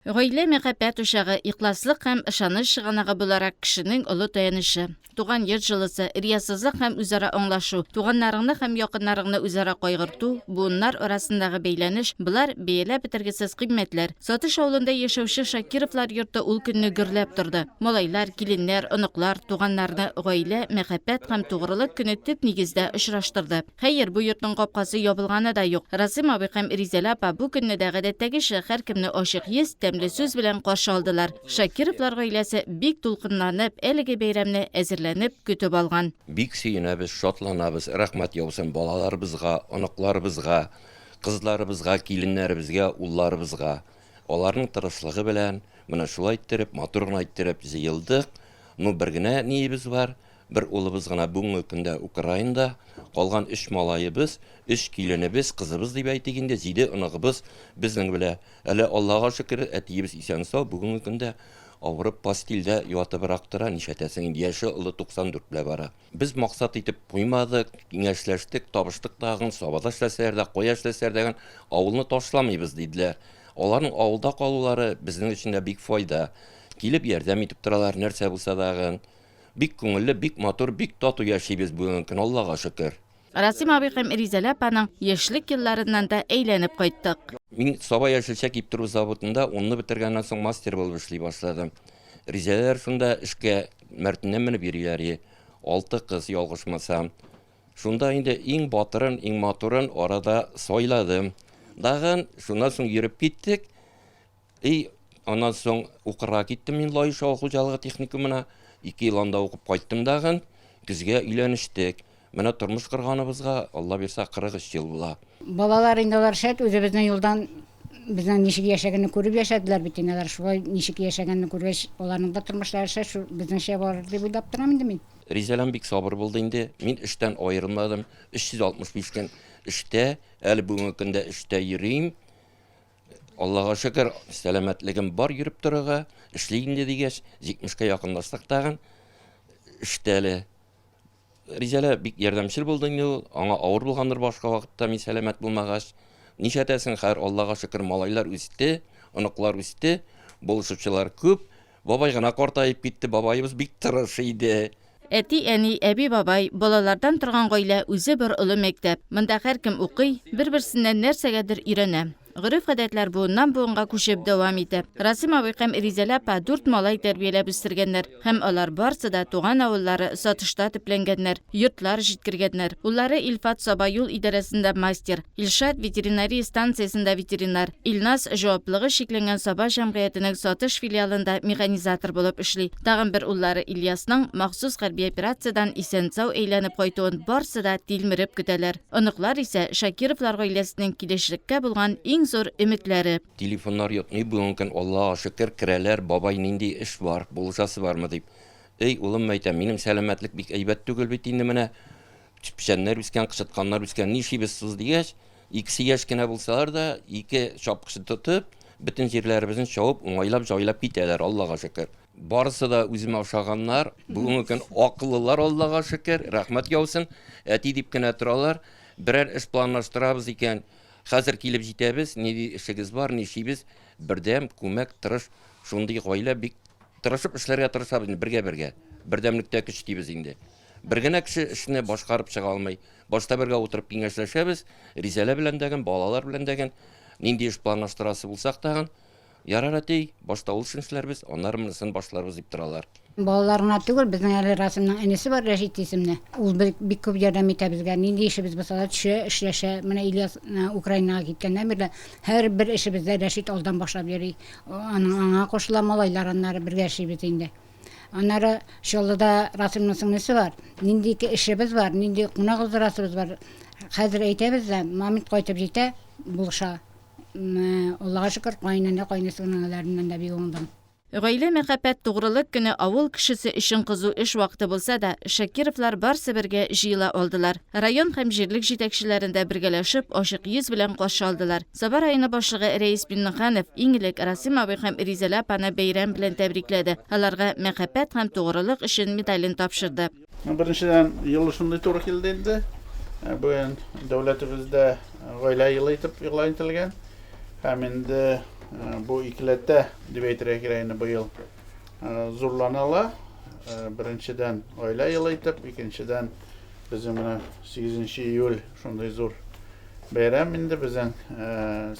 Гаилә мәхәббәт учагы, ихласлык һәм ышаныч чыганагы буларак кешенең олы таянычы. Туган йорт җылысы, риясызлык һәм үзара аңлашу, туганнарыңны һәм якыннарыңны үзара кайгырту, буыннар арасындагы бәйләнеш, болар бәяләп бетергесез кыйммәтләр. Сатыш авылында яшәүче Шакировлар йорты ул көнне гөрләп торды. Малайлар, киленнәр, оныклар, туганнарны гаилә, мәхәббәт һәм тугрылык көне төп нигездә очраштырды. Хәер, бу йортның капкасы ябылганы да юк. Расыйм абый һәм Ризәлә апа бу көнне дә гадәттәгечә һәркемне ачык йөз, тәмле сүз белән каршы алдылар. Шакировлар гаиләсе бик дулкынланып, әлеге бәйрәмне әзерләнеп, көтеп алган. Бик сөенәбез, шатланабыз, рәхмәт яусын балаларыбызга, оныкларыбызга, кызларыбызга, киленнәребезгә, улларыбызга. Аларның тырышлыгы белән менә шулай иттереп, матур гына иттереп җыелдык. Ну, бер генә ниебез бар, Бер улыбыз гына бүгенге көндә Украинада, калган өч малаебыз, өч киленебез, кызыбыз дип әйтик инде, җиде оныгыбыз безнең белә. Әле Аллага шөкер, әтиебез исән-сау, бүгенге көндә авырып постельдә ятыбрак тора, нишләтәсең инде, яше олы 94 белә бара. Без максат итеп куймадык, киңәшләштек, табыштык тагын, Сабада эшләсәләр дә, кая эшләсәләр дә, авылны ташламыйбыз, диделәр. Аларның авылда калулары безнең өчен дә бик файда. Килеп ярдәм итеп торалар, нәрсә булса дагын. Бик күңелле, бик матур, бик тату яшибез бүгенге көн, Аллага шөкер. Расим абый һәм Ризәлә апаның яшьлек елларыннан да әйләнеп кайттык. Мин Саба яшелчә киптерү заводында унны бетергәннән соң мастер булып эшли башладым. Ризәләр шунда эшкә мәртеннән менеп йөриләр и. Алты кыз, ялгышмасам. Шунда инде иң батырын, иң матурын арада сайладым. Дагын шуннан соң йөреп киттек. И аннан соң укырга киттем мин Лаеш авыл хуҗалыгы техникумына. Ике ел анда укып кайттым дагын. Көзгә өйләнештек. Менә тормыш корганыбызга, Алла бирса, 43 ел була. Балалар инде алар шәт үзебезнең юлдан безнең ничек яшәгәнне күреп яшәделәр бит инде алар шулай ничек яшәгәнне күргәч аларның да тормышлары шәт шул безнеңчә барыр дип уйлап торам инде мин. Ризәләм бик сабыр булды инде. Мин эштән аерылмадым. 365 көн эштә, әле бүгенге көндә эштә йөрим. Аллага шөкер, сәламәтлегем бар йөреп торырга, эшли инде дигәч, 70-кә якынлаштык тагын. Эштә әле. Ризәлә бик ярдәмчел булды инде ул. Аңа авыр булгандыр башка вакытта мин сәламәт булмагач. Нишләтәсең, хәер, Аллага шөкер, малайлар үсте, оныклар үсте, булышучылар күп. Бабай гына картаеп китте, бабаебыз бик тырыш иде. Әти-әни, әби-бабай, балалардан торган гаилә үзе бер олы мәктәп. Монда һәркем укый, бер-берсеннән нәрсәгәдер өйрәнә. Гореф-гадәтләр буыннан-буынга күчеп дәвам итә. Расим абый һәм Ризәлә апа дүрт малай тәрбияләп үстергәннәр һәм алар барсы да туган авыллары Сатышта төпләнгәннәр, йортлар җиткергәннәр. Уллары Илфат Саба юл идарәсендә мастер, Илшат ветеринария станциясендә ветеринар, Илназ җаваплыгы чикләнгән Саба җәмгыятенең Сатыш филиалында механизатор булып эшли. Тагын бер уллары Ильясның махсус хәрби операциядән исән-сау әйләнеп кайтуын барсы да тилмереп көтәләр. Оныклар исә, Шакировлар гаиләсенең киләчәккә булган иң зур өметләре. Телефоннар йотмый бүгенге көн, Аллага шөкер, керәләр, бабай нинди эш бар, булышасы бармы дип. Эй, улым, мәйтәм, минем сәламәтлек бик әйбәт түгел бит инде менә. Печәннәр үскән, кычытканнар үскән, нишлибез сыз дигәч, икесе яшь кенә булсалар да, ике чапкычны тотып, бөтен җирләребезне чабып, уңайлап, җайлап китәләр, Аллага шөкер. Барысы да үземә ошаганнар, бүгенге көн акыллылар, Аллага шөкер, рәхмәт яусын, әти дип кенә торалар. Берәр эш планлаштырабыз икән, хәзер килеп җитәбез, нинди эшегез бар, нишлибез, бердәм, күмәк, тырыш, шундый гаилә, бик тырышып эшләргә тырышабыз инде, бергә-бергә. Бердәмлектә көч дибез инде. Бер генә кеше эшне башкарып чыга алмый. Башта бергә утырып киңәшләшәбез, Ризәлә белән дәген, балалар белән дәген, нинди эш планлаштырасы булсак тагын, ярар әти, башта ул эшен эшләрбез, аннары монысын башларбыз дип торалар. Балалар гына түгел, безнең әле Расимның энесе бар, Рәшит исемле. Ул бик күп ярдәм итә безгә. Нинди эшебез булса да төшә, эшләшә. Менә Ильяс Украинага киткәннән бирле һәрбер эшебездә Рәшит алдан башлап йөри. Аның аңа кушыла малайлар, аннары бергә эшлибез инде. Аннары Чаллыда Расимның сеңлесе бар. Нинди эшебез бар, нинди кунак уздырасыбыз бар. Хәзер әйтәбез дә, момент кайтып җитә, булыша. Аллага шөкер, каенәнә, каенсеңелләреннән дә бик уңдым. Гаилә мәхәббәт, тугрылык көне авыл кешесе өчен кызу эш вакыты булса да, Шакировлар барсы бергә җыела алдылар. Район һәм җирлек җитәкчеләрен дә бергәләшеп, ачык йөз белән каршы алдылар. Саба районы башлыгы Рәис Миннеханов иң элек Расим абый һәм Ризәлә апаны бәйрәм белән тәбрикләде, аларга Мәхәббәт һәм тугрылык өчен медален тапшырды. Беренчедән, елы шундый туры килде инде. Бүген дәүләтебездә Гаилә елы итеп игълан ителгән. Һәм инде Бу икеләтә дип әйтергә кирәк инде быел зурланыла. Беренчедән гаилә елы итеп, икенчедән безнең менә 8 июль шундый зур бәйрәм инде безнең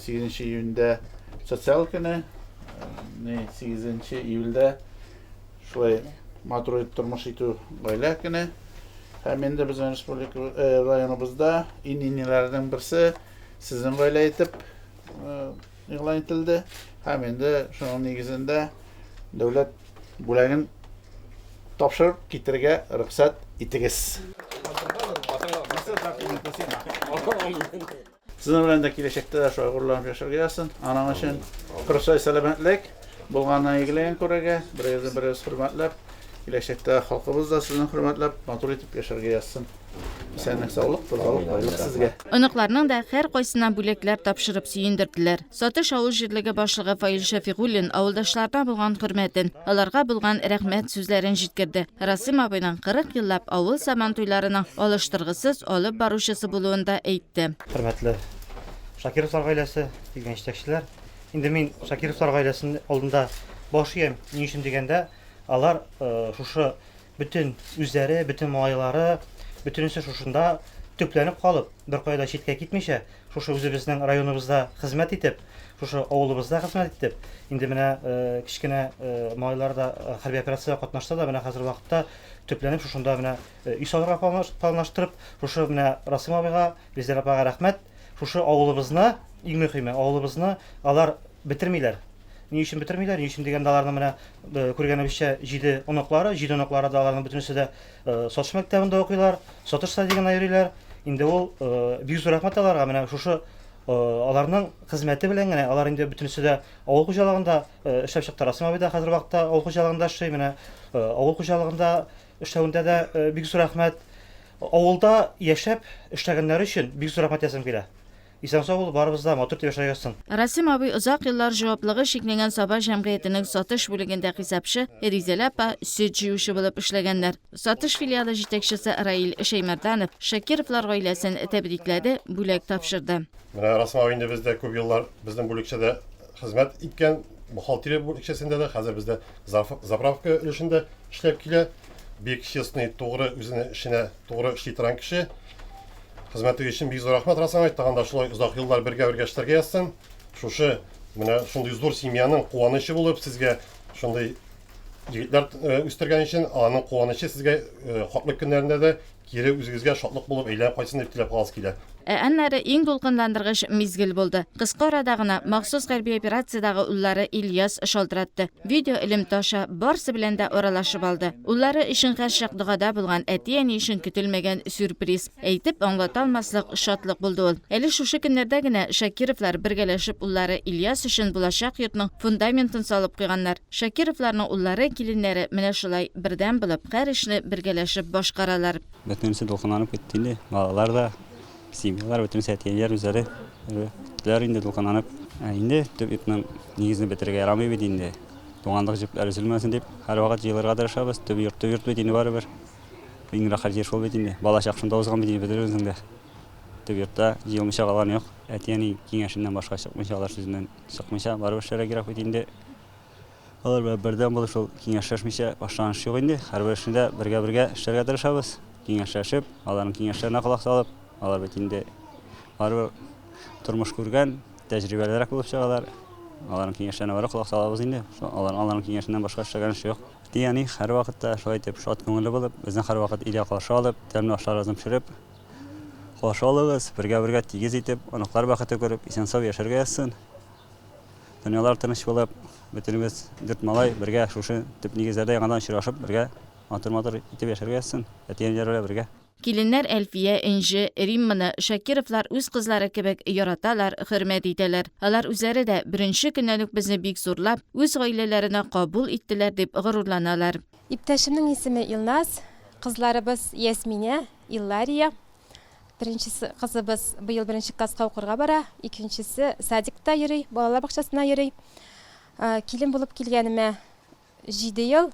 8 июньдә социаль көне, 8 июльдә шулай матур итеп тормыш итү гаилә көне. Һәм инде безнең республика районыбызда иң иңнәрнең берсе сезнең гаилә итеп игълан ителде. Һәм инде шуның нигезендә дәүләт бүләген тапшырып китергә рөхсәт итегез. Сезнең белән дә киләчәктә дә шулай горурланып яшәргә язсын. Аның өчен тырышай сәламәтлек, булганнан игелеген күрергә, берегезне берегез хөрмәтләп, киләчәктә халкыбыз да сезне хөрмәтләп, матур итеп яшәргә язсын. Исәнлек, саулык, тазалык, байлык сезгә. Оныкларның да һәркайсына бүләкләр тапшырып сөендерделәр. Сатыш авыл җирлеге башлыгы Фаил Шәфигуллин авылдашларына булган хөрмәтен, аларга булган рәхмәт сүзләрен җиткерде. Расыйм абыйның 40 еллап авыл Сабантуйларының алыштыргысыз алып баручысы булуын да әйтте. Хөрмәтле Шакировлар гаиләсе, килгән җитәкчеләр! Инде мин Шакировлар гаиләсе алдында баш иям. Ни өчен дигәндә, алар шушы Бөтен үзләре, бөтен малайлары, бөтенесе шушында төпләнеп калып, беркая да читкә китмичә, шушы үзебезнең районыбызда хезмәт итеп, шушы авылыбызда хезмәт итеп, инде менә кечкенә малайлар да хәрби операциядә катнашса да, менә хәзер вакытта төпләнеп шушында менә өй салырга планлаштырып, шушы менә Расим абыйга, Резидә апага рәхмәт. Шушы авылыбызны, иң мөхиме, авылыбызны алар бетермиләр. Ни өчен бетермиләр? Ни өчен дигәндә, аларның менә э, күргәнебезчә җиде оныклары, җиде оныклары да аларның бөтенесе дә э, Сатыш мәктәбендә укыйлар, Сатыш садигына йөриләр. Инде ул э, бик зур рәхмәт аларга. Менә шушы аларның хезмәте белән генә алар инде бөтенесе дә авыл хуҗалыгында эшләп чыкты. Расим абый да хәзер вакытта авыл хуҗалыгында эшли. Менә авыл хуҗалыгында эшләвендә дә бик зур рәхмәт. Авылда яшәп эшләгәннәре өчен бик зур рәхмәт әйтәсем килә. Исән-сау булып, барыбыз да матур итеп яшәргә язсын. Расим абый озак еллар җаваплыгы чикләнгән Саба җәмгыятенең сатыш бүлегендә хисапчы, Ризәлә апа сөт җыючы булып эшләгәннәр. Сатыш филиалы җитәкчесе Раил Шәймәрданов Шакировлар гаиләсен тәбрикләде, бүләк тапшырды. Менә Расим абый инде бездә күп еллар безнең бүлекчәдә хезмәт иткән, бухгалтерия бүлекчәсендә дә, хәзер бездә заправка өлешендә эшләп килә. Бик честный, тугры, үзенең эшенә тугры эшли торган кеше. Хезмәтегез өчен бик зур рәхмәт, Расим абый. Тагын да шулай озак еллар бергә-бергә эшләргә язсын. Шушы менә шундый зур семьяның куанычы булып, сезгә шундый егетләр э, үстергән өчен, аның куанычы сезгә э, хаклык көннәрендә дә кире үзегезгә шатлык булып әйләнеп кайтсын дип теләп каласы килә. Ә аннары иң дулкынландыргыч мизгел булды. Кыска арада гына махсус хәрби операциядәге уллары Ильяс шалтыратты. Видеоэлемтә аша барысы белән дә аралашып алды. Уллары өчен һәрчак догада булган әти-әни өчен көтелмәгән сюрприз. Әйтеп аңлата алмаслык шатлык булды ул. Әле шушы көннәрдә генә Шакировлар бергәләшеп уллары Ильяс өчен булачак йортның фундаментын салып куйганнар. Шакировларның уллары, киленнәре менә шулай бердәм булып, һәр эшне бергәләшеп башкаралар. Бөтенесе дулкынланып китте инде. Балалар да, семьялар, бөтенесе әти-әниләр үзләре көттеләр инде дулкынланып. Ә инде төп йортның нигезен бетерергә ярамый бит инде. Туганлык җепләре өзелмәсен дип, һәрвакыт җыелырга тырышабыз. Төп йорт төп йорт бит инде барыбер. Иң рәхәт җир шул бит инде. Балачак шунда узган бит инде бөтенебезнең дә. Төп йортта җыелмыйча калган юк. Әти-әни киңәшеннән башка чыкмыйча, алар сүзеннән чыкмыйча барыбер эшләргә кирәк бит инде. Алар белән бердәм булып шул киңәшләшмичә башланыш юк инде. Һәрбер эшне дә бергә-бергә эшләргә тырышабыз. Киңәшләшеп, аларның киңәшләренә колак салып, алар бит инде барыбер тормыш күргән, тәҗрибәлерәк булып чыгалар. Аларның киңәшләренә барыбер колак салабыз инде. Шул алар, аларның киңәшеннән башка эшләгән эш юк. Әти-әни һәрвакытта шулай итеп шат күңелле булып, безне һәрвакыт өйдә каршы алып, тәмле ашларыбызны пешереп, каршы алыгыз, бергә-бергә тигез итеп, оныклар бәхете күреп, исән-сау яшәргә язсын. Дөньялар тыныч булып, бөтенебез дүрт малай бергә шушы төп нигезләрдә яңадан очрашып, бергә матур-матур итеп яшәргә язсын, әти-әниләр белән бергә. Киленнәр Әлфия, Энҗе, Римманы Шакировлар үз кызлары кебек яраталар, хөрмәт итәләр. Алар үзләре дә беренче көннән үк безне бик зурлап, үз гаиләләренә кабул иттеләр дип горурланалар. Иптәшемнең исеме Илназ, кызларыбыз Ясминә, Иллария. Беренчесе кызыбыз быел беренче класска укырга бара, икенчесе садикта йөри, балалар бакчасына йөри. Килен булып килгәнемә 7 ел.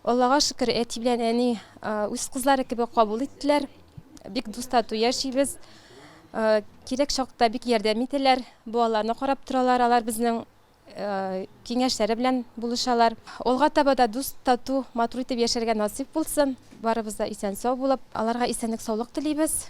Аллага шөкер, әти белән әни үз кызлары кебек кабул иттеләр. Бик дус тату яшибез. Кирәк чакта бик ярдәм итәләр, балаларны карап торалар, алар безнең. Киңәшләре белән булышалар. Алга таба да дус, тату, матур итеп яшәргә насыйп булсын. Барыбыз да исән-сау булып, аларга исәнлек-саулык телибез.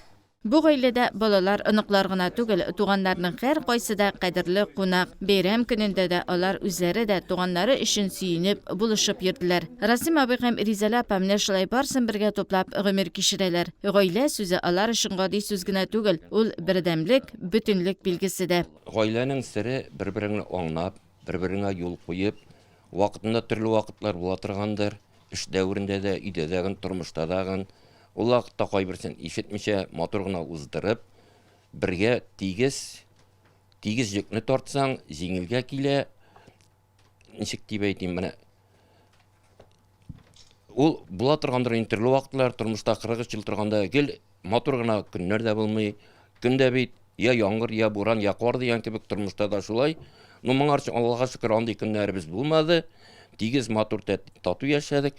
Бу гаиләдә балалар, оныклар гына түгел, туганнарның һәркайсы да кадерле кунак. Бәйрәм көнендә дә алар үзләре дә туганнары өчен сөенеп, булышып йөрделәр. Расим абый һәм Ризәлә апа менә шулай барысын бергә туплап гомер кичерәләр. Гаилә сүзе алар өчен гади сүз генә түгел, ул бердәмлек, бөтенлек билгесе дә. Гаиләнең сере, бер-береңне аңлап, бер-береңә юл куеп, вакытында төрле вакытлар була торгандыр, эш дәверендә дә, өйдә дә, тормышта да. Ул вакытта кайберсен ишетмичә, матур гына уздырып, бергә тигез, тигез йөкне тартсаң, җиңелгә килә. Ничек дип әйтим, менә ул була торгандыр инде төрле вакытлар, тормышта 43 ел торганда гел матур гына көннәр дә булмый. Көн дә бит я яңгыр, я буран, я кар дигән кебек тормышта да шулай. Ну, моңарчы Аллага шөкер, андый көннәребез булмады. Тигез, матур, тату яшәдек.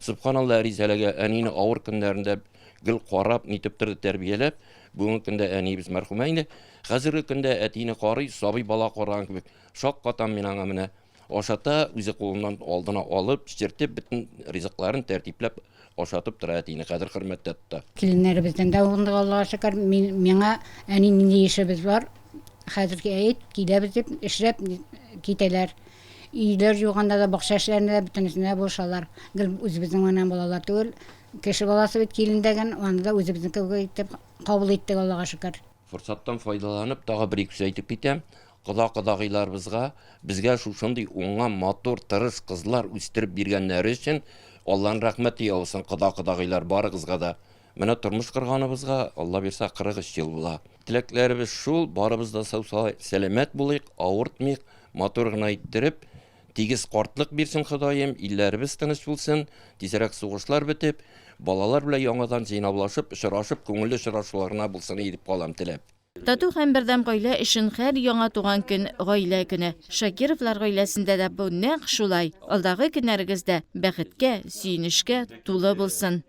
Субханалла, Ризәләгә әнине авыр көннәрендә гел карап, нитеп торды, тәрбияләп. Бүгенге көндә әниебез мәрхүмә инде. Хәзерге көндә әтине карый, сабый бала караган кебек. Шаккатам мин аңа менә. Ашата, үзе кулыннан алдына алып, чертеп, бөтен ризыкларын тәртипләп ашатып тора әтине, кадер-хөрмәттә тота. Киленнәребездән дә уңдык, Аллага шөкер. Мин, миңа, әни, нинди эшебез бар, хәзер әйт, киләбез дип, эшләп китәләр. Өйләр юганда да, бакча эшләрендә дә, бөтенесендә дә булышалар. Гел үзебезнең генә балалар түгел, кеше баласы бит килен дәген, аны да үзебезнеке кебек итеп кабул иттек, Аллага шөкер. Форсаттан файдаланып, тагы бер-ике сүз әйтеп китәм. Кода-кодагыйларыбызга безгә шушындый уңган, матур, тырыш кызлар үстереп биргәннәре өчен Алланың рәхмәте яусын, кода-кодагыйлар, барыгызга да. Менә тормыш корганыбызга, Алла бирса, 43 ел була. Теләкләребез шул, барыбыз да сау-сәламәт булыйк, авыртмыйк, матур гына иттереп, тигез картлык бирсен Ходаем, илләребез тыныч булсын, тизрәк сугышлар бетеп, балалар белән яңадан җыйнаулашып, очрашып, күңелле очрашулар гына булсын иде дип калам теләп. Тату һәм бердәм гаилә өчен һәр яңа туган көн, гаилә көне. Шакировлар гаиләсендә дә бу нәкъ шулай. Алдагы көннәрегез дә бәхеткә, сөенечкә тулы булсын.